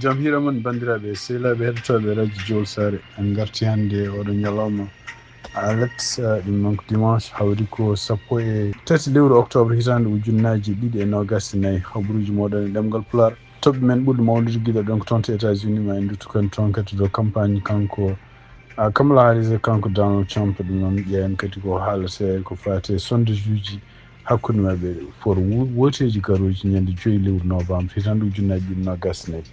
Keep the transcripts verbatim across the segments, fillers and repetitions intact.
Jam hiira mon, banndiraaɓe e sehilaaɓe heɗotooɓe Radio Jowol Saare. En ngarti hannde oɗo ñalawma alet, eh, ɗum noon ko dimanche, hawri ko sappo e tati lewru octobre hitaande ujunnaaji ɗiɗi e noogaas e nayi. Habruuji mooɗon e ɗemngal Pulaar. Toɓɓe men ɓurɗe mawnude giɗo ɗon ko toon to États-Unis, ma en nduttu kon toon kadi to campagne kanko, ah, Kamala Harris e kanko Donald Trump. Ɗum noon ƴeewen kadi ko haalata ko faati e sondage uji hakkunde maɓɓe pour wo-, wooteeji garooji ñande joyi lewru novembre hitaande ujunnaaji ɗiɗi noogaas e nayi.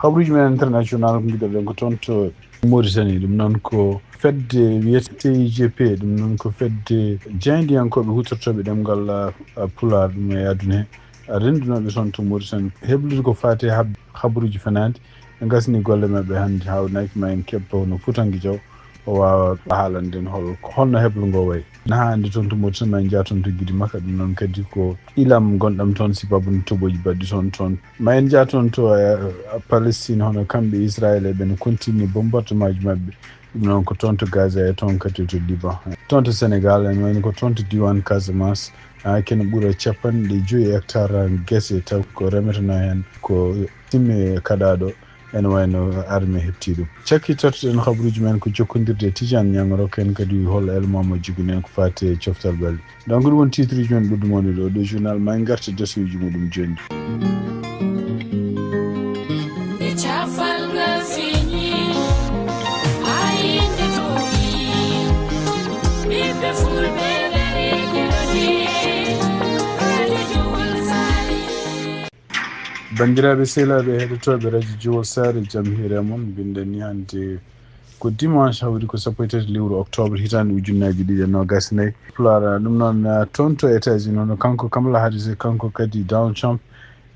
Habruuji men international ko ngiɗoɗen ko toon to Mauritanie, ɗum noon ko fedde wiyete C I G P, ɗum noon ko fedde jaayndiyankooɓe huutortooɓe ɗemngal, ah, ah, Pulaar, ɗum e aduna he, ah, renndunooɓe toon to Mauritanie. Heblude ko faati e hab-, habruuji fenaande, ɓe ngasni golle maɓɓe hannde, haawnaki ma en keɓto no Fuutanke Jaw, o waawa haalande en hol-, holno heblo ngo wayi. Nahaa hannde toon to Mauritanie, ma en njah toon to Gidi Makka, ɗum noon kadi ko ilam ngonɗam toon, sibabu no toɓoji baɗɗi toon toon. Ma en njah toon to, eh, Palestine, hono kamɓe Israël, eɓe no continue bombardement ji maɓɓe. Ɗum noon ko toon to Gaza e toon kadi to Liban. Toon to Sénégal, en wayno ko toon to diiwaan Casamance, ah, kene ɓura capanɗe joyi hectare gese, taw ko remeteno heen ko simme kaɗaaɗo, ene wayno arme heɓti ɗum. Cakkitortoɗen habruuji men ko jokkondirde e Tidiane Niang, rokken kadi hol élément mo joginen ko faati e coftal ɓalli. Donc, ɗum woni titre uji men ɓurɗi mawnude ɗo, ɗo journal, ma en ngartu e dossier uji muɗum jooni. Nde cafal ngal feeñi, haa yimɓe toowi, ɓiɓɓe fulɓe dareeɓe ɗo de, Radio Jowol Saare. Banndiraaɓe sehilaaɓe heɗotooɓe Radio Jowol Saare, jam hiire mon, mbiɗen ni hannde ko dimanche, hawri ko sappo e tati lewru octobre hitaande ujunnaaji ɗiɗi e noogaas e nayi. Pulaar, ɗum noon, ah, toon to États-Unis, hono kanko Kamala Harris e kanko kadi Donald Trump,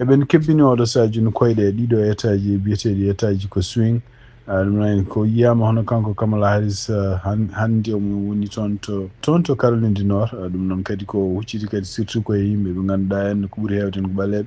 eɓen kebbini oɗo sahaa jooni koyɗe e ɗiɗo état ji biyeteeɗi état ji ko swing. Ah, ɗum noon ko yiyaama hono kanko Kamala Harris, ah, han-, hannde omo woni toon to, toon to Caroline du Nord. Ah, ɗum noon kadi ko hucciti kadi surtout ko e yimɓe ɓe ngannduɗaa en ko ɓuri heewde en ko ɓaleeɓe.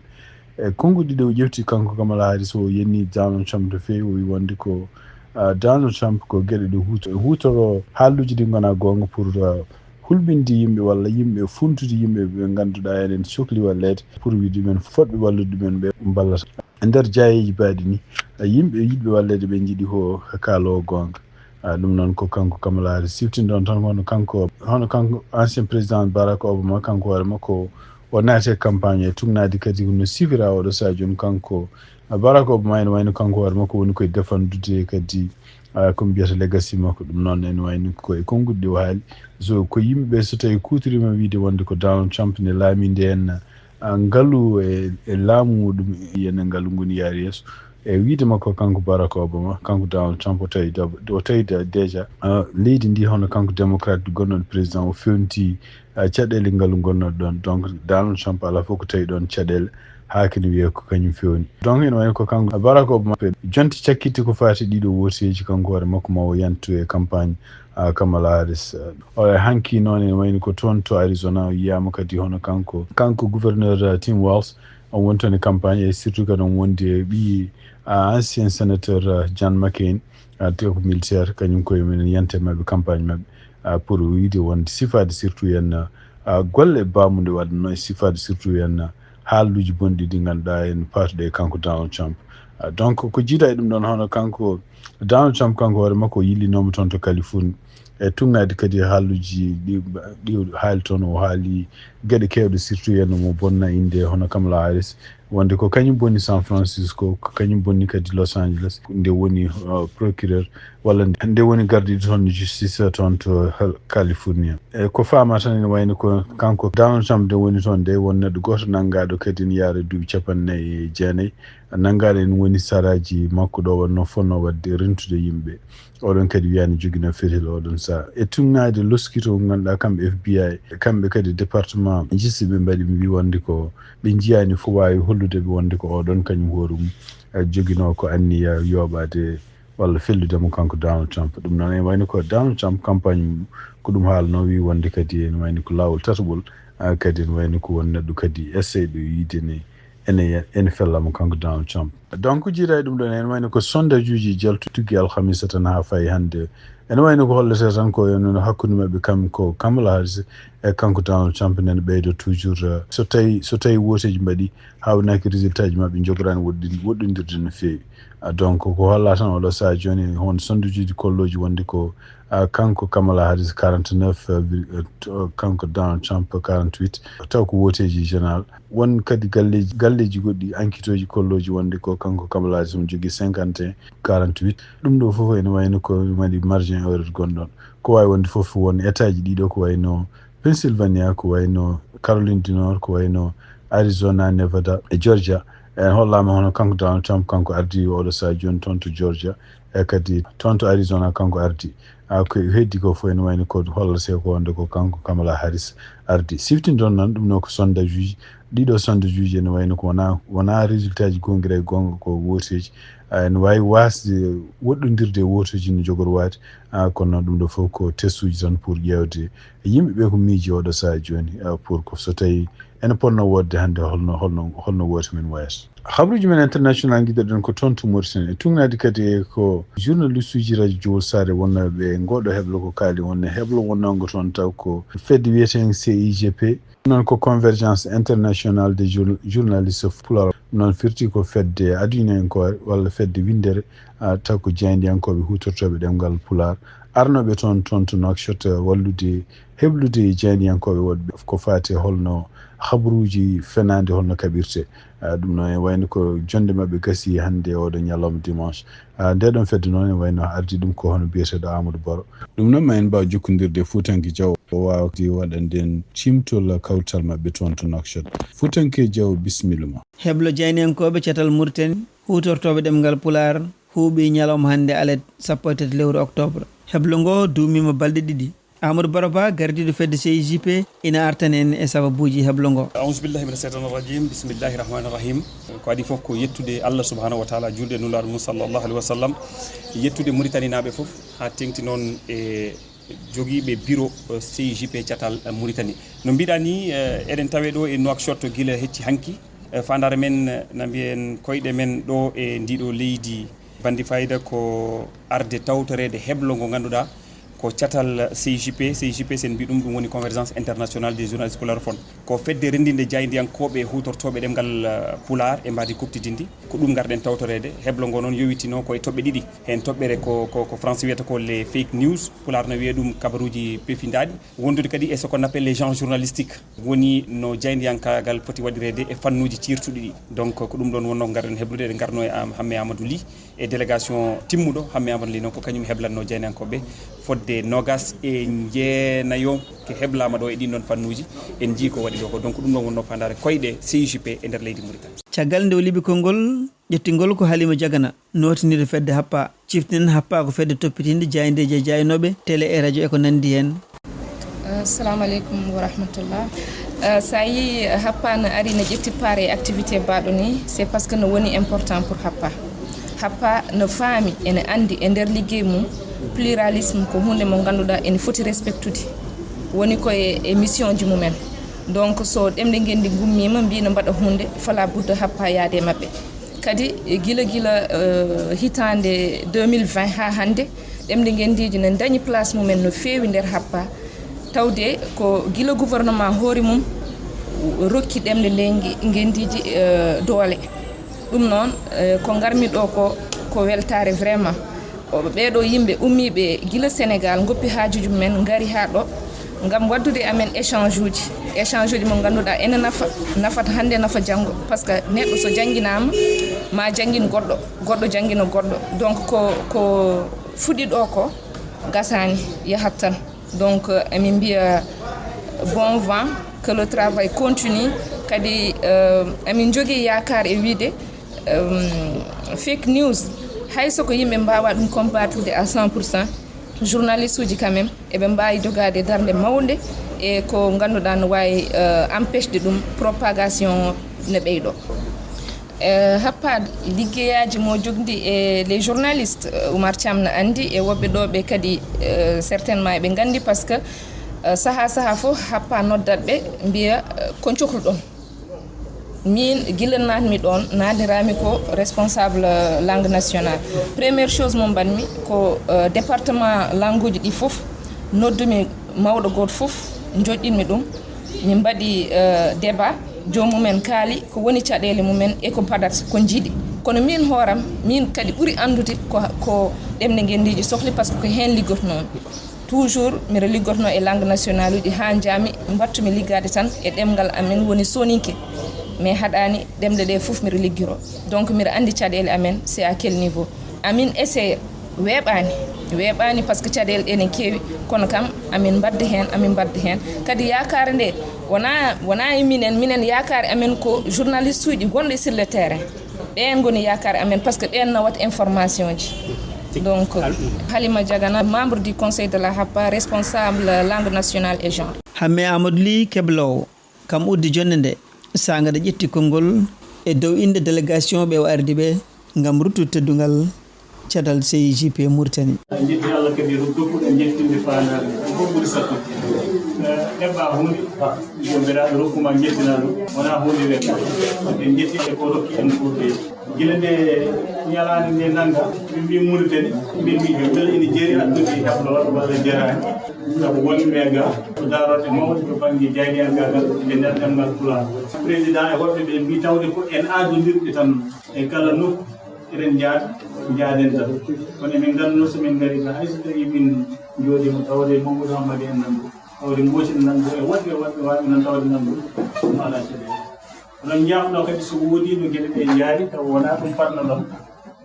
E konnguɗi ɗi o ƴefti kanko Kamala Harris, o yenni Donald Trump no feewi, o wi wonde ko, ah, Donald Trump ko geɗe ɗe huuto-, huutoro haalluuji ɗi ngonaa goonga pour, ah, hulɓinde yimɓe walla yimɓe funtude yimɓe ɓe ngannduɗaa enen cokli walleede pour wiide ɗumen fotɓe wallude ɗumen ɓe mballata. E nder jaayeeji baaɗi ni, ah, yimɓe yiɗɓe walleede ɓe njiɗi ko kaaloowo goonga. Ah, ɗum noon ko kanko Kamala Harris siftinɗon tan, hono kanko, hono kanko ancien président Barack Obama, kanko hoore makko o naati e campagne e tugnaade kadi no sifira oɗo sahaa jooni kanko, ah, Barack Obama ene wayno kanko hoore makko woni koye defandude kadi, ah, ko mbiyata legacy makko. Ɗum noon ene wayno ko e konnguɗi ɗi o haali. So ko yimɓe so tawi kuutoriima wiide wonde ko Donald Trump ne laamii nde en, ah, ngalu e, e laamu muɗum, yen ngalu ngoni yaari yeeso. E wiide makko kanko Barack Obama, kanko Donald Trump o tawi dab-, o tawi da-, déjà, ah, leydi ndi hono kanko démocrate gonnoɗo président o fewnti, ah, caɗeele ngalu gonnoɗo ɗon. Donc Donald Trump alaa fof ko tawi ɗon caɗeele haa kene wiyee ko kañum fewni. Donc ene wayno ko kanko Barack Obama pe-, jonti cakkitti ko faati ɗiɗo wooteeji kanko hoore makko ma o yantu e campagne, ah, Kamala Harris. Ah, o e hanki noon ene wayno ko toon to Arizona o yiyaama kadi hono kanko, kanko gouverneur, ah, Tim Walz, on woni toon e campagne, e surtout kadi on wondi e ɓii, ah, ancien sénateur, ah, John McCain, ah, te ko militaire, kañum koye mum ene yanta e maɓɓe campagne maɓɓe, ah, pour wiide wonde sifaade surtout yen, ah, golle baamunde waɗa noon, sifaade surtout yen, ah, haalluuji bonɗi ɗi ngannduɗaa en paatuɗe e kanko Donald Trump. Ah, donc ko jiidaa e ɗum ɗoon hono kanko Donald Trump kanko hoore makko o yillinooma toon to Californie. E tugnaade kadi haalluuji ɗi, ɗi o haali toon, o haali geɗe keewɗe, surtout heen mo bonna innde hono Kamala Harris, wonde ko kañum bonni San Francisco, ko kañum bonni kadi Los Angeles, nde woni, uh, procureur, walla nde woni gardiiɗo toon justice toon to Hel-, California. E ko faama tan ene wayno ko kanko Donald Trump nde woni toon nde won neɗɗo gooto nanngaaɗo kadi ene yaara duuɓi capanɗe nayi e jeenayi, nanngaaɗo ene woni saraaji makko ɗo wonnoo fotnoo waɗde rentude yimɓe. Oɗon kadi wiyaani joginoo fetel oɗon sahaa. E tugnaade loskito ngannduɗaa kamɓe F B I, kamɓe kadi département justice ɓe mbaɗi ɓe mbii wonde ko ɓe njiyaani fof waawi hollude ɓe wonde ko oɗon kañum hoore mum, eh, joginoo ko anniya yooɓaade walla fellude mo kanko Donald Trump. Ɗum noon ene wayno ko Donald Trump campagne mum ko ɗum haalnoo, wii wonde kadi ene wayno ko laawol tataɓol, ah, kadi ene wayno ko won neɗɗo kadi essayɗo yiide ne ene, ene fella mo kanko Donald Trump. Donc, jiidaa e ɗum ɗon, ene wayno ko sondage uji jaltu tuggi alhamisa tan haa fayi hannde. Ene wayno ko hollata tan ko ene hakkunde maɓɓe kam ko Kamala Harris e kanko Donald Trump nene ɓeydo toujours, eh, so tawi, so tawi wooteeji mbaɗi haa wonaki résultat ji maɓɓe njogoraani woɗɗi-, woɗɗondirde no feewi. Ah, donc, ko holla tan oɗo sahaa jooni, hono sondage uji kollooji wonde ko, ah, kanko Kamala Harris quarante-neuf, eh, vir-, eh, to-, kanko Donald Trump quarante-huit, taw ko wooteeji général. Won kadi galleeji, galleeji goɗɗi, enquêteuji kollooji wonde ko kanko Kamala Harris omo jogii cinquante et un, quarante-huit. Ɗum ɗo fof ene wayno ko waɗi margin erreur gonɗon. Ko waawi wonde fof won état ji ɗiɗo ko wayno Pennsylvania, ko wayno Caroline du Nord, ko wayno Arizona, Nevada e Georgia. En hollaama hono kanko Donald Trump, kanko ardi oɗo sahaa jooni toon to Georgia, e kadi toon to Arizona kanko ardi. Ah, ko heddi ko fof ene wayno ko hollata ko wonde ko kanko Kamala Harris ardi. Siftinton nan ɗum no ko sondage uji, ɗiɗo sondage uji ene wayno ko wona, wona résultat ji gonɗi e goonga ko wooteeji. Ah, ene waawi waasde woɗɗondirde e wooteeji no jogori waade. Ah, kono ɗum ɗo fof ko test uji tan pour ƴeewde yimɓe ɓe ko miiji oɗo sahaa jooni, ah, pour ko so tawi ene potno woodde hannde holno, holno, holno woote men wayata. Habruuji men international ngiɗɗen ko toon to Mauritanie. E tugnaade kadi e ko journaliste uji radio Jowol Saare wonnooɓe e ngooɗo heblo ko kaali wonno heblo wonnongo toon taw ko fedde wiyeteende C I G P. Noon ko Convergence Internationale des Jour-, Journalistes Pulaar. Noon firti ko fedde adunankoore walla fedde winndere, ah, taw ko jaayndiyankooɓe huutortooɓe ɗemngal Pulaar. Arnooɓe toon, toon to Nouakchott, ah, wallude, heblude jaayndiyankooɓe woɗɓe ko faati e holno habruuji fenaande holno kaɓirte. Ah, ɗum noon e wayno ko jonde maɓɓe gasi hannde e oɗo ñalawma dimanche. Ah, nde ɗon fedde noon e wayno ardi ɗum ko hono biyeteeɗo Amadou Baro. Ɗum noon ma en mbaaw jokkondirde e Fuutanke Jaw o waawa kadi waɗande en cimtol kawtal maɓɓe toon to Nouakchott. Fuutanke Jaw, bisimilla ma. Heblo jaayndiyankooɓe catal Mauritanie huutortooɓe ɗemngal Pulaar huuɓi ñalawma hannde alet sappo e tati lewru octobre. Heblo ngo duumiima balɗe ɗiɗi. Amadou Baro Ba, gardiiɗo fedde C I G P, ina artana en e sababuuji heblo ngo. Auzu billahi mina shaytani rajim. Bismillahi rahmani rahim. Ko adii fof ko yettude Allah subhanahu wa taala, juulde e Nulaaɗo mum sallallahu alaihi wa sallam, yettude Muritaninaaɓe fof, haa teeŋti noon e jogiiɓe biro, eh, C I G P catal, eh, Muritani. No mbiɗa ni, eh, eɗen tawe ɗo e Nouakchott gila hecci hanki. Eh, faandaare men, eh, na mbiyen koyɗe men ɗo e ndiɗo leydi Bandi Fayda ko arde tawtoreede heblo ngo ngannduɗaa ko catal C I G P. C I G P, sen mbi ɗum, ɗum woni Convergence Internationale des Journalistes Pulaarophone. Ko fedde renndinde jaayndiyankooɓe huutortooɓe ɗemngal, eh, Pulaar e mbaadi kuuɓtidinndi. Ko ɗum ngarɗen tawtoreede. Heblo ngo noon yowitino ko e toɓɓe ɗiɗi. Heen toɓɓere ko, ko, ko France wiyata ko les fake news. Pulaar no wiya ɗum kabaruuji pefindaaɗi. Wondude kadi e ce qu'on appelle les genres journalistiques. Woni no jaayndiyankaagal foti waɗireede e fannuuji ciirtuɗi ɗi. Donc, ko ɗum ɗoon wonnoo ngarɗen heblude, eɗen ngarno e Am-, Hamme Amadou Ly e délégation timmuɗo. Hamme Amadou Ly noon ko kañum heblatnoo jaayndiyankooɓe fodde noogaas e njeenayo ke heblaama ɗo e ɗiin ɗoon fannuuji. En njii ko waɗi ɗo ko. Donc, ɗum ɗoon wonnoo faandaare koyɗe C I G P e nder leydi Mauritanie. Caggal nde o liɓi konngol, ƴettingol ko Halima Jagana, nootinirɗo fedde Happa. Ciftinen Happa ko fedde toppitiinde jaayndeeji e jaaynooɓe télé e radio e ko nanndi heen. Assalamu aleykum wa rahmatullah. Euh, so a yii Happa no ari no ƴetti part e activité baɗo ni, c'est parce que no woni important pour Happa. Happa no faami, ene anndi e nder liggey mum, pluralisme ko huunde mo ngannduɗaa ene foti respectude. Woni ko e, e mission ji mumen. Donc, so ɗemɗe ngenndi ngummiima, mbii no mbaɗa huunde, fala budda Happa yaade e maɓɓe. Kadi, e gila, gila, eh, hitaande deux mille vingt haa hannde, ɗemɗe ngenndiiji ne ndañi place mumen no feewi nder Happa. Tawde ko gila gouvernement hoore mum rokki ɗemɗe nde nge-, ngenndiiji, eh, doole. Ɗum noon, eh, ko ngarmi ɗo ko, ko weltaare vraiment. O, ɓeeɗo yimɓe ummiiɓe gila Sénégal, ngoppi haajuuji mumen, ngari haa ɗo ngam waɗdude e amen échange uji. Échange uji mo ngannduɗaa ene nafa, nafata hannde, nafa janngo. Parce que neɗɗo so jannginaama, ma janngin goɗɗo, goɗɗo janngina goɗɗo. Donc, ko, ko fuɗi ɗo ko gasaani, yahat tan. Donc, euh, emin mbiya bon vent, que le travail continue. Kadi, euh, emin njogii yaakaar e wiyde, euh, fake news, hay so ko yimɓe mbaawaa ɗum combattre à cent pour cent, journaliste uji quand même, eɓe mbaawi jogaade darnde mawnde e ko ngannduɗaa no waawi, euh, empêche de ɗum propagation ne ɓeydo. Eh, Happa liggeyaaji mo jogndi e les journalistes, eh, Oumar Thiam no anndi, e woɓɓe ɗo ɓe kadi, eh, certainement eɓe nganndi, parce que, eh, sahaa sahaa fof Happa noddat ɓe, mbiya, eh, ko cohluɗon. Min gila naatmi ɗoon, naatniraami ko responsable langue nationale. Première chose mo mbaɗmi ko, euh, département langueji ɗi fof, noddumi mawɗo gooto fof, njoƴƴinmi ɗum. Min mbaɗi, euh, débat, joom mumen kaali ko woni caɗeele mumen e ko mbaɗata, ko njiɗi. Kono min hooram, min kadi ɓuri anndude ko, ko ɗemɗe ngenndiiji sohli, par ce que ko heen liggotnoomi. Toujours mbiɗa liggotnoo e langue nationale uji haa njaami mbaɗtumi liggaade tan e ɗemngal amen woni soninke. Mais haɗaani, ɗemɗe ɗe fof mbiɗa liggiroo. Donc mbiɗa anndi caɗeele amen, c'est à quel niveau. Amin essayé, weeɓaani, weeɓaani par ce que caɗeele ɗe ne keewi, kono kam amin mbadda heen, amin mbadda heen. Kadi yaakaare nde wonaa, wonaa e minen, minen yaakaare amen ko journaliste uji gonɗo sur le terrain. Ɓeen ngoni yaakaare amen, par ce que ɓeen nawat information ji. Donc, Halima Diagana, membre du Conseil de la HAPA, responsable langue nationale et genre. Hamme Amadou Ly, kebloowo, kam uddi jonnde nde, saanga ɗe ƴetti konngol e dow innde délégation ɓe o ardi ɓe ngam ruttude teddungal catal C I J P Mauritanie. En njetti Allah kadi e ruttude, en njettinde faandaare fof ɓuri sattude. Eh, heɓa huunde, joomiraaɗo rokkuma njettinaa ɗum, wonaa huunde weeɓa. En njetti e ko rokki en fof de. Gila nde ñalaande nde nannga, min mbii Mauritanie, min mbii joom mbele ina jeeri addude e hebloo walla jeraani. Sabu wonɓe ga ko daarorɗe mawɗe to bannge jaayndiyankaagal e nder ɗemngal Pulaar. Président e woɗɓe ɓe mbii tawde ko en aadondirɓe tan e kala nokku, eɗen njaada, njaaden tan. Kono emin nganndunoo so min ngarii tan, hay so tawii min njooɗiima tawde Mamadou Hammadi en nan ɗo, tawde Mbooci en nan ɗo, e woɗɓe e woɗɓe waawɓe noon tawde nan ɗo, ɗum alaa caɗeele. Oɗon njaafnoo kadi so woodii no geɗe ɗe njaari, tawa wonaa ɗum parnoɗon,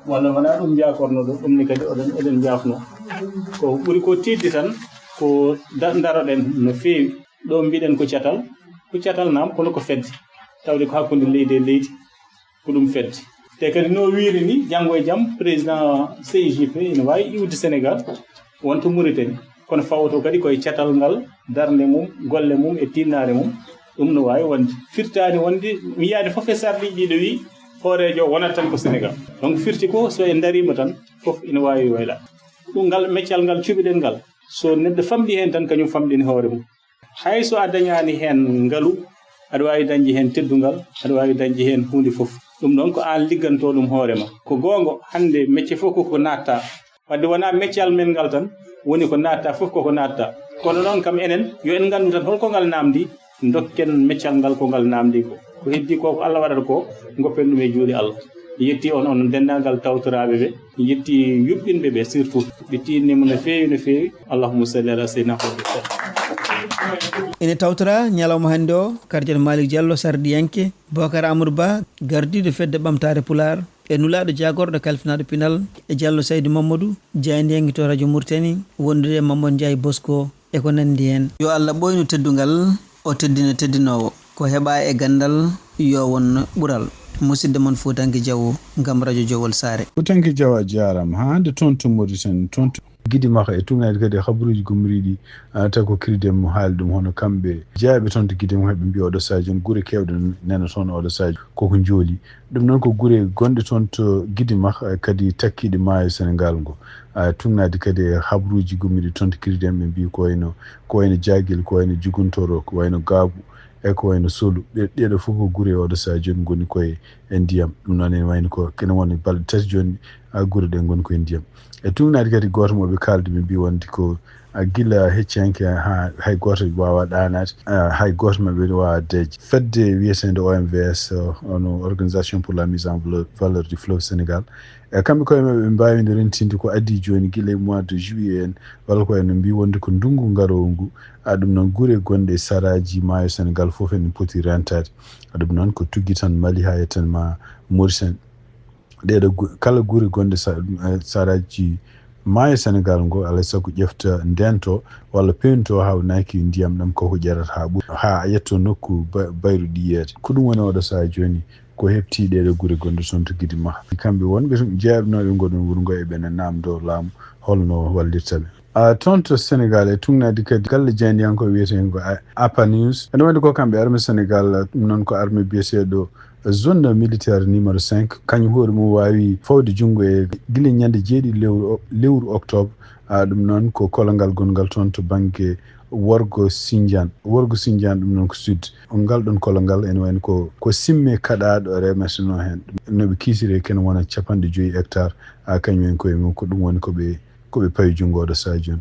walla wonaa ɗum njaakornoɗon, ɗum ne kadi oɗon, eɗen njaafnoo. Ko ɓuri ko tiiɗde tan, ko da-, ndaroɗen no feewi. Ɗo mbiɗen ko catal, ko catal naam, kono ko fedde, tawde ko hakkunde leydi e leydi, ko ɗum fedde. Te kadi no wiiri ni, janngo e jam, président C I J P ene waawi iwde Sénégal, wonto Mauritanie. Kono fawto kadi koye catal ngal, darnde mum, golle mum e tiinnaare mum, ɗum no waawi wonde. Firtaani wonde, wiyaade fof e sarɗiiji ɗi ɗo wii, hooreejo o wonata tan ko Sénégal. Donc firti ko so en ndariima tan, fof ina waawi wayla. Ɗum ngal, meccal ngal cuɓiɗen ngal, so neɗɗo famɗi heen tan, kañum famɗini hoore mum. Hay so a dañaani heen ngalu, aɗa waawi dañde heen teddungal, aɗa waawi dañde heen huunde fof. Ɗum ɗoon ko aan liggantoo ɗum hoore ma. Ko goonga, hannde mecce fof ko ko naattaa. Wadde wonaa meccal men ngal tan woni ko naattaa, fof ko ko naattaa. Kono noon kam enen, yo en nganndu tan holko ngal naamndi, ndokken meccal ngal ko ngal naamndi ko. Ko heddii ko, ko Allah waɗata ko, ngoppen ɗum e juuɗe Allah. Yetti on, on denndaangal tawtoraaɓe ɓe. Yetti yuɓɓinɓe ɓe surtout. Ɓe tiiɗnii mo no feewi, no feewi. Allahumma salli ala sayyidina Muhammad. Ene tawtora ñalawma hannde o, Kardial Malick Diallo, sarɗiyanke, Bocar Amadou Ba, gardiiɗo fedde ɓamtaare Pulaar, e nulaaɗo jaagorɗo kalfinaaɗo pinal, e Diallo Saydou Mamadou, jaayndiyanke to Radio Mauritanie, wondude e Mamadou Ndiaye Bosco, e ko nanndi heen. Yo Allah ɓooynu teddungal, o teddina teddinoowo. Ko heɓaa e ganndal, yo won ɓural. Musidɗo mon Fuutanke Jaw, ngam Radio Jowol Saare. Fuutanke Jaw, a jaaraama. Haa hannde toon to Mauritanie, toon to Gidimaka e tugnaade kadi e habaruuji gummoriiɗi, ah, tawi ko Kiridem mo haali ɗum, hono kamɓe jeyaaɓe toon to Gidimaka, ɓe mbiyi oɗo sahaa jooni gure keewɗe nana toon oɗo sahaa jooni koko njooli. Ɗum noon ko gure gonɗe toon to Gidimaka, eh, kadi takkiiɗe maayo Senegaal ngo. Ah, tugnaade kadi e habaruuji gummoriiɗi toon to Kiridem, ɓe mbiyi ko wayno, ko wayno Jaagel, ko wayno Juguntoro, ko wayno Gaabu, e ko wayno Solu. Ɗe-, ɗeeɗo fof ko gure oɗo sahaa jooni ngoni koye e ndiyam. Ɗum noon ene wayno ko, kene woni balɗe tati jooni, ah, gure ɗe ngoni koye ndiyam. E tugnaade kadi gooto mo ɓe kaaldi, ɓe mbiyi wonde ko, ah, gila hecciyanke haa hay gooto waawaa ɗaanaade, ah, hay gooto maɓɓe waawaa deeƴde. Fedde wiyeteende O M V S, oh, ono Organisation pour la mise en valeur, valeur du fleuve Sénégal, e kamɓe koye maɓɓe ɓe mbaawi nde rentinde ko adii jooni gila e mois de juillet en, walla ko en mbiyi wonde ko ndunngu ngaroowu ngu, ah, ɗum noon gure gonɗe e saraaji maayo Senegaal fof ene poti rentaade. Ah, ɗum noon ko tuggi tan Mali haa yettan ma Mauritanie. Ɗeeɗo gu-, kala gure gonɗe sa-, eh, saraaji maayo Senegaal ngo, alaa e sago ƴefta, ndento walla pewnto haa o naaki ndiyam ɗam, koko ƴeerata haa ɓuri, haa yetto nokku ba-, bayru ɗiyeede. Ko ɗum woni oɗo sahaa jooni, ko heɓti ɗeeɗo gure gonɗe toon to Gidimaka. Kamɓe wonɓe toon, jeyaɓe no ɓe ngoɗon wuro ngo, eɓe naamndo laamu holno wallirta ɓe. Ah, toon to Senegaal e tugnaade kadi galle jaayndiyankooɓe wiyeteengo A-, APA News. Ene wonde ko kamɓe armée Senegaal, ɗum noon ko armée biyeteeɗo zone militaire numéro cinq, kañum hoore mum waawi fawde junngo e gila ñande jeeɗiɗi lewru o-, lewru octobre. Ah, ɗum noon ko kolongal gonngal toon to bannge worgo Sindian. Worgo Sindian ɗum noon ko sud. Ngal ɗon kolo ngal ene wayno ko, ko simme kaɗaaɗo remersinoo heen. No ɓe kiisiri kene wona capanɗe joyi hectare, a kañum en koye mum ko ɗum woni ko ɓe, ko ɓe pawi junngo oɗo Sadio.